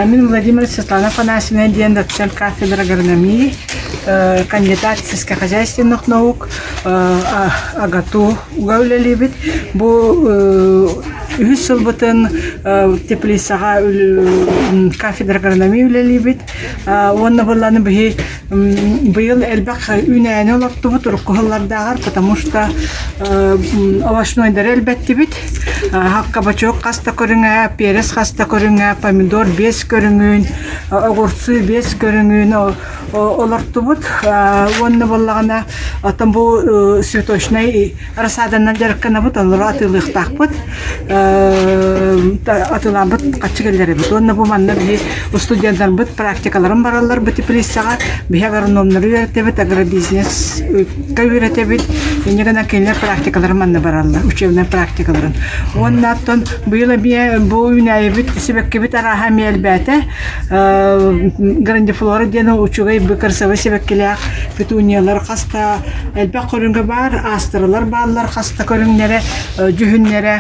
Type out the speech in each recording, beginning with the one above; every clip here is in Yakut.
Мин Владимир Светлана Афанасьевна диэн доцент кафедра агрономии, кандидат сельскохозяйственных наук, АГАТУ-га үлэлиибит. Бу үһүс сылбытын теплицаҕа кафедра агрономии үлэлиибит. Уонна буоллааны биһи быйыл элбэх үүнээйини олортубут урукку сыллардааҕар, потому что овощнойдары элбэттибит. Кабачок хас да көрүҥэ, перец хас да көрүҥэ, помидор биэс көрүҥүн, огурцы биэс көрүҥүн олортубут. Уонна буоллаҕына, оттон бу цветочнай рассаданан дьарыктанабыт, олору атыылыахтаахпыт. Атыылаабыт хаччы кэллэрэбит. Уонна бу манна биһи студенттарбыт практикаларын бараллар бу теплицаҕа. Биһи агрономнары үөрэтэбит, агробизнеска үөрэтэбит. Инньэ гынан кинилэр практикаларын манна бараллар, учебнай практикаларын. Уонна оттон быйыл эмиэ бу үүнээйибит, сибэккибит арааһа эмиэ элбээтэ. Грандифлора диэн учугэй красивый сибэккилээх петуниялар хас да элбэх көрүҥэ баар, астралар бааллар хас да көрүҥнэрэ, дьүһүннэрэ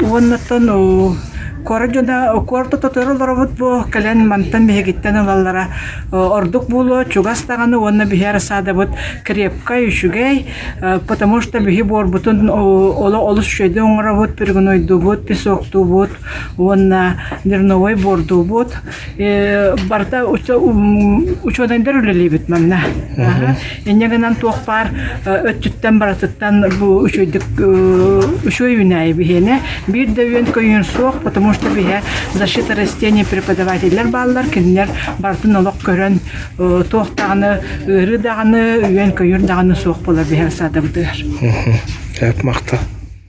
уоннаттан куорат дьоно куорат ортотугар олоробут бу кэлэн мантан биһигиттэн ылаллара ордук буолуо чугас даҕаны уонна биһи рассадабыт крепкай үчүгэй потому что биһи буорбутун олус үчүгэйдик оҥоробут перегнойдуубут песоктуубут уонна дерновой буордуубут барыта учуонайдар үлэлиибит манна. Инньэ гынан туох баар өттүттэн барытыттан бу үчүгэйдик үчүгэй үүнээйи биһиэнэ. Биир да үөн көйүүр суох, потому что биһэ защита растений преподавателлэр бааллар, кинилэр барытын олох көрөн туох даҕаны ыарыы даҕаны, үөн көйүүр даҕаны суох буолар биһэ саадабытыгар. Эп махта.